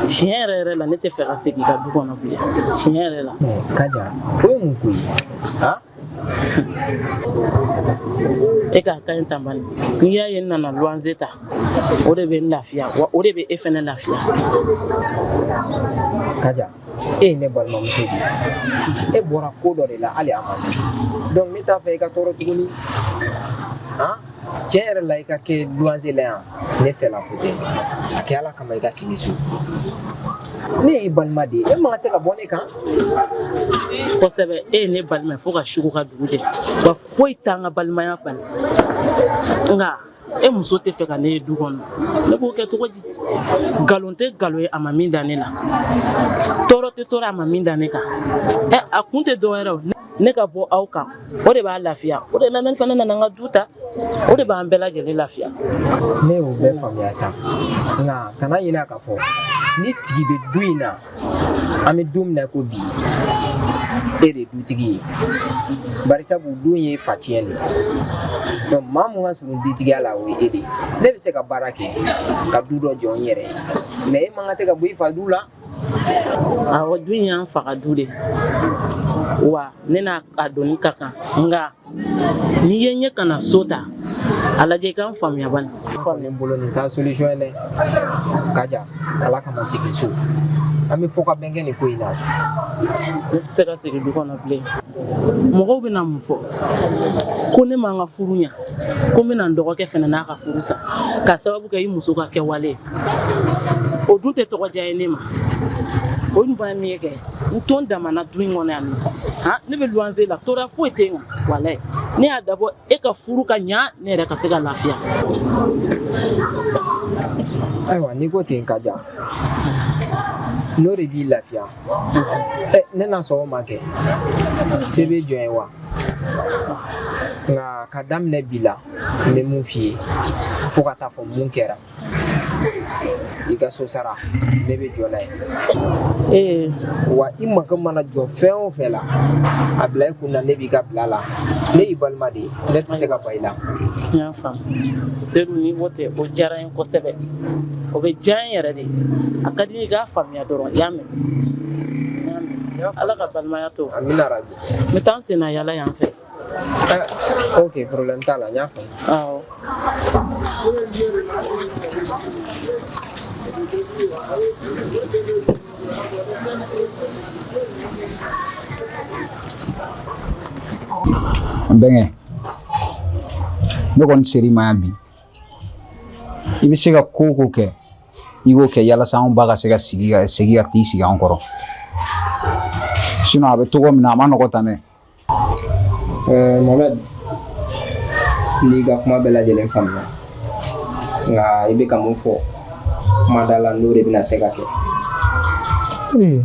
Tiɲɛ yɛrɛ yɛrɛ la, ne tɛ fɛ ka segin i ka du kɔnɔ bilen. Tiɲɛ yɛrɛ la. Kaja, o ye mun ko ye? Han? E k'a ka ɲi tan bani. N'i y'a ye n nana luwanze ta, o de bɛ n lafiya, wa o de bɛ e fɛnɛ lafiya. Kaja, e ye ne balimamuso de ye. E bɔra ko dɔ de la hali a ma mɛn. Donc ne t'a fɛ i ka tɔɔrɔ tuguni. Han? Tiɲɛ yɛrɛ la i ka kɛ luwanze la yan, ne fɛla ko tɛ. A kɛ Ala kama i ka segin so. Ne y'i balima de ye, e man kan tɛ ka bɔ ne kan. Kosɛbɛ, e ye ne balima ye fo ka su ko ka dugu jɛ, wa foyi t'an ka balimaya bali. Nka e muso tɛ fɛ ka ne ye du kɔnɔ, ne b'o kɛ cogo di? Nkalon tɛ nkalon ye a ma min da ne la, tɔɔrɔ tɛ tɔɔrɔ a ma min da ne kan. Ɛ, a kun tɛ dɔwɛrɛ o, ne ka bɔ aw kan, o de b'a lafiya. O de la ne fana nana n ka du ta, o de b'an bɛɛ lajɛlen lafiya. Ne y'o bɛɛ faamuya sa, nka kana ɲinɛ k'a fɔ ni tigi bɛ du in na, an bɛ don min na ko bi, e de ye dutigi ye. Barisabu du in ye faciyɛn de ye. Donc maa mun ka surun dutigiya la, o ye e de ye. Ne bɛ se ka baara kɛ ka du dɔ jɔ n yɛrɛ ye, mais e man kan tɛ ka bɔ i fa du la. Awɔ, du in y'an fa ka du de ye, wa ne n'a a doni ka kan. Nka n'i ye n ye ka na so ta, a lajɛ i ka n faamuya bani. Ne bolo nin t'a solution ye dɛ. Kaja, Ala kama segin so. An bɛ fɔ ka bɛn kɛ nin ko in na. Ne tɛ se ka segin du kɔnɔ bilen. Mɔgɔw bɛna mun fɔ? Ko ne ma n ka furu ɲa, ko n bɛna n dɔgɔkɛ fana n'a ka furu sa k'a sababu kɛ i muso ka kɛwale ye. O dun tɛ tɔgɔ diya ye ne ma. O ɲuman ye min ye kɛ, n to n damana du in kɔnɔ yan nɔ. Han, ne bɛ luwanze la, tɔɔrɔya foyi tɛ n kan. Walayi, ne y'a dabɔ e ka furu ka ɲa, ne yɛrɛ ka se ka lafiya. Ayiwa, n'i ko ten Kaja, n'o de b'i lafiya, ɛ, ne na sɔn o ma kɛ. Se bɛ jɔn ye wa? Nka ka daminɛ bi la, n bɛ mun f'i ye, fo ka taa fɔ mun kɛra, i ka so sara ne bɛ jɔ n'a ye. Wa i mako mana jɔ fɛn o fɛn la, a bila i kun na, ne b'i ka bila la. Ne y'i balima de ye, ne tɛ se ka ban i la. N y'a faamu Sedu, n'i ko ten, o diyara n ye kosɛbɛ, o bɛ diya n yɛrɛ de. A ka di n ye i k'a faamuya dɔrɔn, i y'a mɛn? mɛn. Ala ka balimaya to. Amina rabi. N bɛ taa n senna yala yan fɛ. Ok, problème t'a la, n y'a faamu. Awɔ. N bɛnkɛ, ne kɔni ser'i ma yan bi. I bɛ se ka ko o ko kɛ, i k'o kɛ yalasa anw ba ka se ka sigi ka segin ka t'i sigi an kɔrɔ. Sinon a bɛ cogo min na, a ma nɔgɔ tan dɛ. Mohamed, n y'i ka kuma bɛɛ lajɛlen faamuya, nka i bɛ ka mun fɔ, kuma da la n'o de bɛna se ka kɛ. Ee,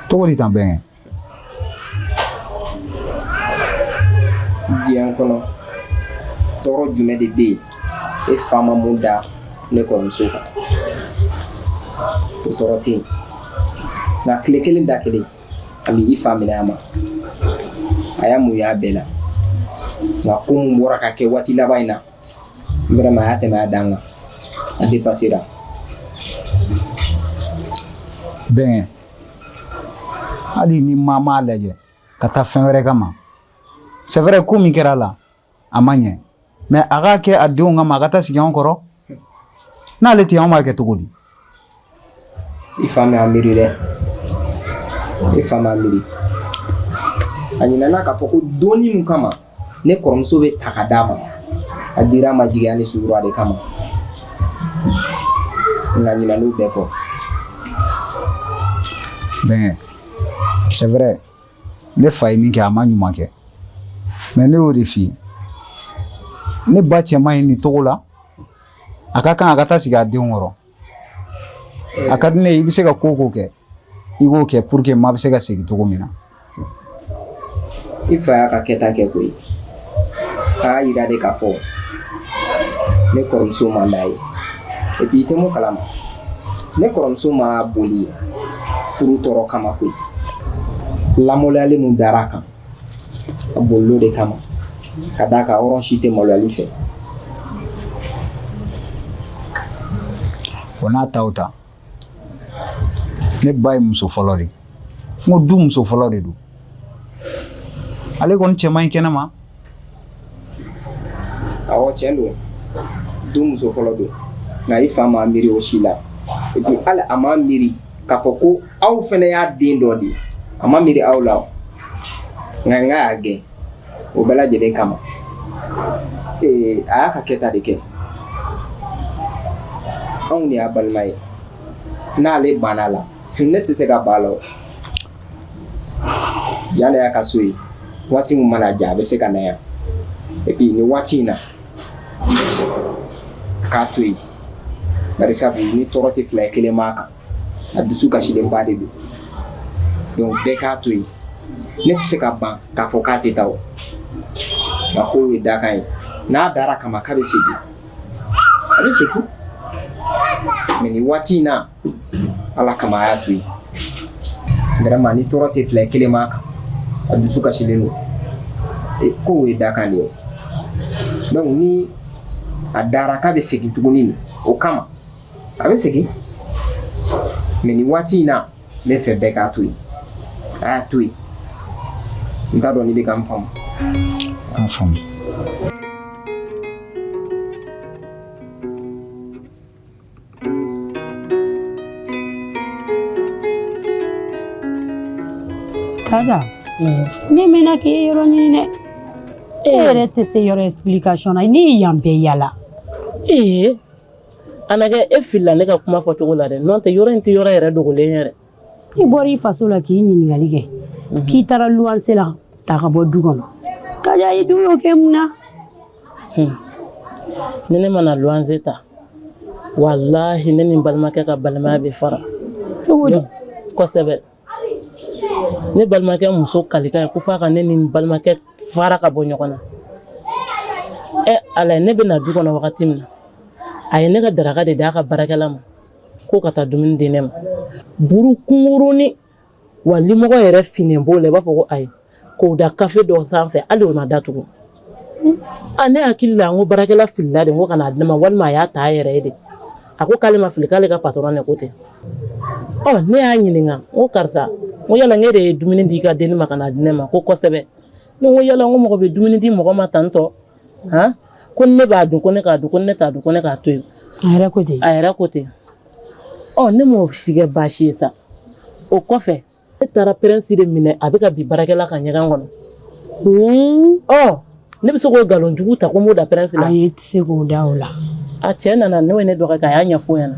cogo di tan bɛnkɛ? Diɲɛ kɔnɔ, tɔɔrɔ jumɛn de bɛ yen e fa ma mun da ne kɔrɔmuso kan? O tɔɔrɔ tɛ yen, nka tile kelen da kelen a bɛ i fa minɛ a ma. A y'a muɲu a bɛɛ la, nka ko mun bɔra ka kɛ waati laban in na, vraiment a y'a tɛmɛ a dan kan, a dépassera. Bɛnkɛ, hali ni maa m'a lajɛ ka taa fɛn wɛrɛ kama, c'est vrai, ko min kɛra a la a ma ɲɛ, mais a k'a kɛ a denw kama, a ka taa sigi anw kɔrɔ. N'ale tɛ yen, anw b'a kɛ cogo di? I fa m'a miiri dɛ, i fa m'a miiri. A ɲinɛna k'a fɔ ko donni min kama ne kɔrɔmuso bɛ ta ka d'a ma, a dira a ma jigiya ni sutura de kama, nka ɲinɛn'o bɛɛ kɔ. Bɛnkɛ, c'est vrai, ne fa ye min kɛ, a ma ɲuman kɛ, mais ne y'o de f'i ye, ne ba cɛ man ɲi nin cogo la, a ka kan a ka taa sigi a denw kɔrɔ. A ka di ne ye, i bɛ se ka ko o ko kɛ, i k'o kɛ pour que ma bɛ se ka segin cogo min na. I fa y'a ka kɛta kɛ koyi. A y'a yira de k'a fɔ ne kɔrɔmuso man d'a ye. Et puis i tɛ mun kalama, ne kɔrɔmuso ma boli furu tɔɔrɔ kama koyi. Lamaloyali mun dara a kan, a bolil'o de kama, ka d'a kan hɔrɔn si tɛ maloyali fɛ. O n'a ta o ta, ne ba ye muso fɔlɔ de ye. N ko du muso fɔlɔ de don. Ale kɔni cɛ man ɲi kɛnɛ ma. Awɔ, tiɲɛ don, du muso fɔlɔ don, nka i fa m'a miiri o si la. Et puis hali a m'a miiri k'a fɔ ko aw fana y'a den dɔ de ye, a ma miiri aw la. Nka n ka y'a gɛn o bɛɛ lajɛlen kama. Ee, a y'a ka kɛta de kɛ. Anw de y'a balima ye. N'ale banna la, ne tɛ se ka ban a la o. Yan de y'a ka so ye. Waati min mana ja, a bɛ se ka na yan. Et puis nin waati in na, k'a to yen, bari sabu ni tɔɔrɔ tɛ fila ye, kelen b'a kan, a dusu kasilenba de don. Donc bɛɛ k'a to yen. Ne tɛ se ka ban k'a fɔ k'a tɛ taa o, nka kow ye dakan ye. N'a dara kama k'a bɛ segin, a bɛ segin, mais nin waati in na, ala kama, a y'a to yen. Vraiment, ni tɔɔrɔ tɛ fila ye, kelen b'a kan, a dusu kasilen don. Kow ye dakan de ye. Donc ni a dara k'a bɛ segin tuguni o kama, a bɛ segin, mais nin waati in na, n bɛ fɛ bɛɛ k'a to yen, a y'a to yen. N t'a dɔn n'i bɛ ka n faamu. N faamu. Kaja, ne mɛnna k'e yɔrɔ ɲini dɛ. E yɛrɛ tɛ se yɔrɔ explication na, ne ye yan bɛɛ yala. Ee, Anakɛ, e filila ne ka kuma fɔ cogo la dɛ. N'o tɛ, yɔrɔ in tɛ yɔrɔ yɛrɛ dogolen yɛrɛ. I bɔra i faso la k'i ɲininkali kɛ k'i taara luwanse la ta ka bɔ du kɔnɔ. Kaja, i dun y'o kɛ mun na? Ni ne mana luwanse ta, walahi, ne ni n balimakɛ ka balimaya bɛ fara. Cogo di? Kosɛbɛ. Ne balimakɛ muso kalikan ye ko f'a ka ne ni n balimakɛ fara ka bɔ ɲɔgɔn na. Ɛ ala, ne bɛ na du kɔnɔ wagati min na, a ye ne ka daraka de d'a ka baarakɛla ma ko ka taa dumuni di ne ma. Buru kunkurunin wa, limɔgɔ yɛrɛ finnen b'o la, i b'a fɔ ko ayi, k'o da kafe dɔ sanfɛ, hali o ma datugu. A ne hakili la, n ko baarakɛla filila de, n ko ka n'a di ne ma, walima a y'a ta a yɛrɛ ye de. A ko k'ale ma fili, k'ale ka patɔrɔn de ko ten. Ɔ, ne y'a ɲininka, n ko karisa, n Ko yala ne de ye dumuni di i ka denni ma ka na di ne ma ko kosɛbɛ. Ne ko yala n ko mɔgɔ bɛ dumuni di mɔgɔ ma tantɔ han ko ne b'a dun ko ne k'a dun ko ne t'a dun ko ne k'a to yen. A yɛrɛ ko ten. A yɛrɛ ko ten. Ɔ ne m'o si kɛ baasi ye sa. O kɔfɛ ne taara prince de minɛ a bɛ ka bin baarakɛla kan ɲɛgɛn kɔnɔ. Ɔ ne bɛ se k'o nkalon jugu ta ko n b'o da prince la. Ayi e tɛ se k'o da o la. A cɛ nana n'o ye ne dɔgɔkɛ a y'a ɲɛfɔ ɲɛna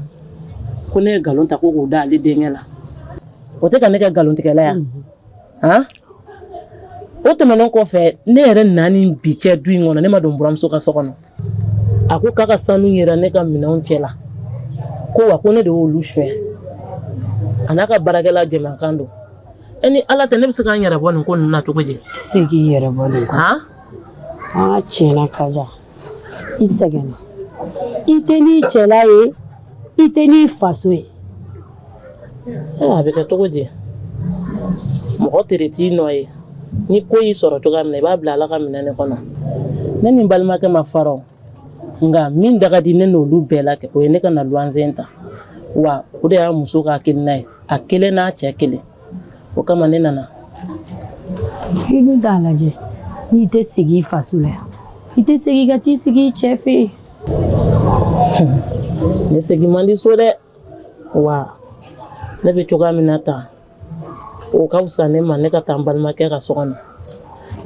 ko ne ye nkalon ta ko k'o da ale denkɛ la. O tɛ ka ne kɛ nkalontigɛla ya. Han? O tɛmɛnen kɔfɛ ne yɛrɛ na ni bi cɛ du in kɔnɔ ne ma don buramuso ka so kɔnɔ. A ko k'a ka sanu yera ne ka minɛnw cɛ la ko wa ko ne de y'olu suɲɛ a n'a ka baarakɛla jɛmakan don e ni ala tɛ ne bɛ se ka n yɛrɛ bɔ nin ko ninnu na cogo di? I tɛ se k'i yɛrɛ bɔ nin ko. Han? Aa tiɲɛna Kaja i sɛgɛnna i tɛ n'i cɛla ye i tɛ n'i faso ye. A bɛ kɛ cogo di mɔgɔ tere t'i nɔ ye ni ko y'i sɔrɔ cogoya min na i b'a bila ala ka minɛn de kɔnɔ ne ni n balimakɛ ma fara o nka min da ka di ne n'olu bɛɛ la kɛ o ye ne ka na luwanze ta wa o de y'a muso ka hakilina ye a kelen n'a cɛ kelen o kama ne nana. I dun t'a lajɛ n'i tɛ segin i faso la yan i tɛ segin ka t'i sigi i cɛ fɛ yen. Ne segin man di so dɛ wa ne bɛ cogoya min na tan o ka fisa ne ma ne ka taa n balimakɛ ka so kɔnɔ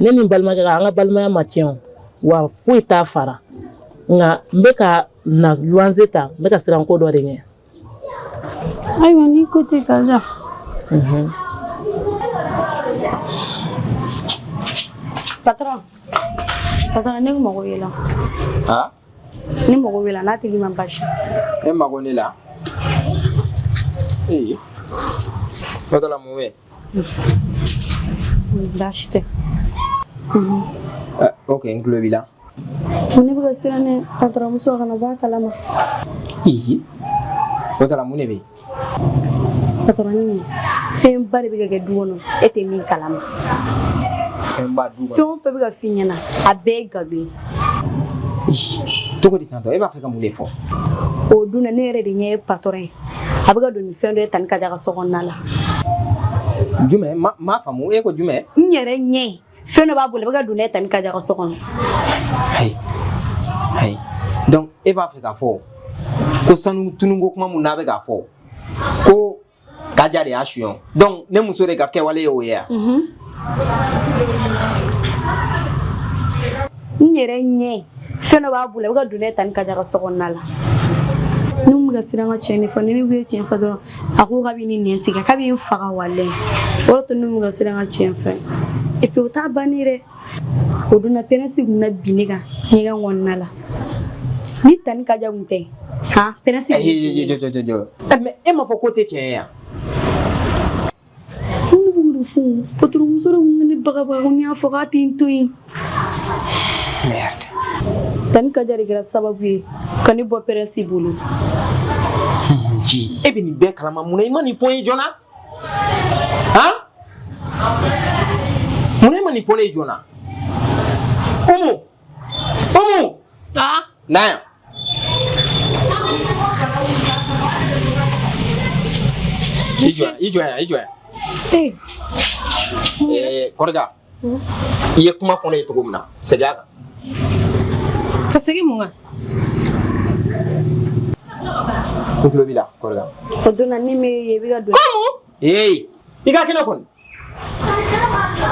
ne ni n balimakɛ ka an ka balimaya ma tiɲɛ o wa foyi t'a fara nka n bɛ ka na luwanze ta n bɛ ka siran ko dɔ de ɲɛ. Ayiwa n'i ko ten Kaja. Patron, patron ne mago b'i la. Han? Ne mago b'i la n'a tigi ma baasi. E mago ne la? Ee. Ne la mun bɛ? Baasi tɛ. Ok n tulo b'i la. Ne bɛ ka siran ne patron muso kana bɔ a kalama. Ihi. O tala mun de bɛ yen? Patron ni fɛnba de bɛ ka kɛ du kɔnɔ e tɛ min kalama. Fɛnba du kɔnɔ. Fɛn o fɛn bɛ ka f'i ɲɛna a bɛɛ ye nkalon ye. Cogo di tantɔ e b'a fɛ ka mun de fɔ? O dun na ne yɛrɛ de ɲɛ ye patron ye a bɛ ka don ni fɛn dɔ ye tani Kaja ka so kɔnɔna la. Jumɛn ma m'a faamu e ko jumɛn? N yɛrɛ ɲɛ fɛn dɔ b'a bolo a bɛ ka don n'a ye tani Kaja ka so kɔnɔ. Ayi ayi donc e b'a fɛ k'a fɔ ko sanu tununko kuma mun n'a bɛ k'a fɔ ko Kaja de y'a suɲɛ donc ne muso de ka kɛwale ye o ye yan. N yɛrɛ ɲɛ fɛn dɔ b'a bolo a bɛ ka don n'a ye tani Kaja ka so kɔnɔna la. Ne kun bɛ ka siran ka tiɲɛ de fɔ ni ne kun ye tiɲɛ fɔ dɔrɔn a ko k'a bɛ ne nɛn tigɛ k'a bɛ n faga walayi o de to ne kun bɛ ka siran ka tiɲɛ fɔ et puis o t'a bannen dɛ o donna prince kun na bin ne kan ɲɛgɛn kɔnɔna la ni tani Kaja kun tɛ han prince. Jɔ jɔ jɔ jɔ mais e m'a fɔ k'o tɛ tiɲɛ ye yan. Ne b'o de fɔ patron muso de kun ka ne bagabaga ko n'i y'a fɔ k'a tɛ n to yen. Merde. Tani Kaja de kɛra sababu ye ka ne bɔ prince bolo. Ji e bɛ nin bɛɛ kalama mun na i ma nin fɔ n ye joona? Han? Mun na i ma nin fɔ ne ye joona? Umu! Umu! Ah? Na yan. I jɔ yan, i jɔ yan, i jɔ yan. Ee, Kɔrika, i ye kuma fɔ ne ye cogo min na, segin a kan. Ka segin mun kan? N tulo b'i la, Kɔrika. O don na ni m'e ye i bɛ ka don. Ko Ee, i ka kɛnɛ kɔni.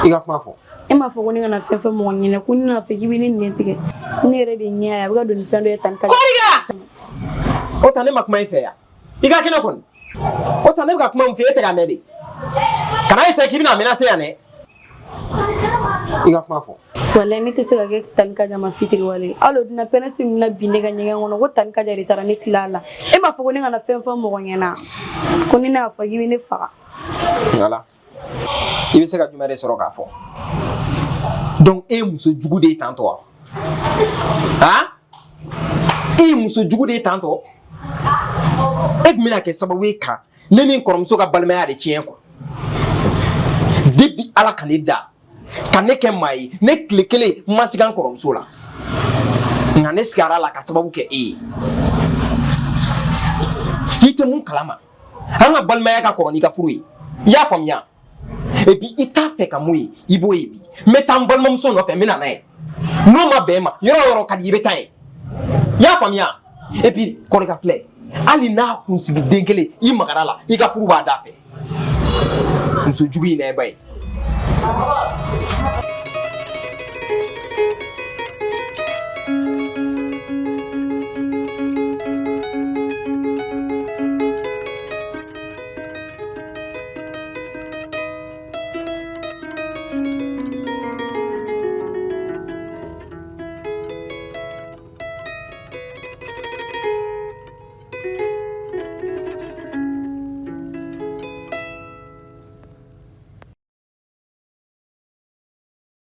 I ka kuma fɔ. E m'a fɔ ko ne kana fɛn fɔ mɔgɔ ɲɛna ko ne n'a fɔ k'i bɛ ne nɛn tigɛ ne yɛrɛ de ɲɛ ye a bɛ ka don ni fɛn dɔ ye tani Kaja. Kɔrika! O ta ne ma kuma i fɛ yan. I ka kɛnɛ kɔni. O ta ne bɛ ka kuma min fɔ e tɛ k'a mɛn de. Kana essayer k'i bɛna menacer yan dɛ. I ka kuma fɔ. Walayi ne tɛ se ka kɛ tani Kaja ma fitiriwale ye hali o dun na prince min na bin ne ka ɲɛgɛn kɔnɔ ko tani Kaja de taara ne tila a la e m'a fɔ ko ne kana fɛn fɔ mɔgɔ ɲɛna ko ni ne y'a fɔ k'i bɛ ne faga. Voilà. I bɛ se ka jumɛn de sɔrɔ k'a fɔ? Donc e ye muso jugu de ye tantɔ wa? Han? E ye muso jugu de ye tantɔ? E tun bɛna kɛ sababu ye ka ne ni n kɔrɔmuso ka balimaya de tiɲɛ quoi. Depuis Ala ka ne da ka ne kɛ maa ye ne tile kelen n ma siga n kɔrɔmuso la nka ne sigara a la ka sababu kɛ e ye. I tɛ mun kalama? An ka balimaya ka kɔrɔ n'i ka furu ye. I y'a faamuya? Et puis i t'a fɛ ka mun ye, i b'o ye bi. N bɛ taa n balimamuso nɔfɛ, n bɛ na n'a ye. N'o ma bɛn e ma, yɔrɔ o yɔrɔ ka di, i bɛ taa yen. I y'a faamuya? Et puis kɔrɔkɛ filɛ, hali n'a kunsigi den kelen i magara la, i ka furu b'a da fɛ. Muso jugu in na, e ba ye.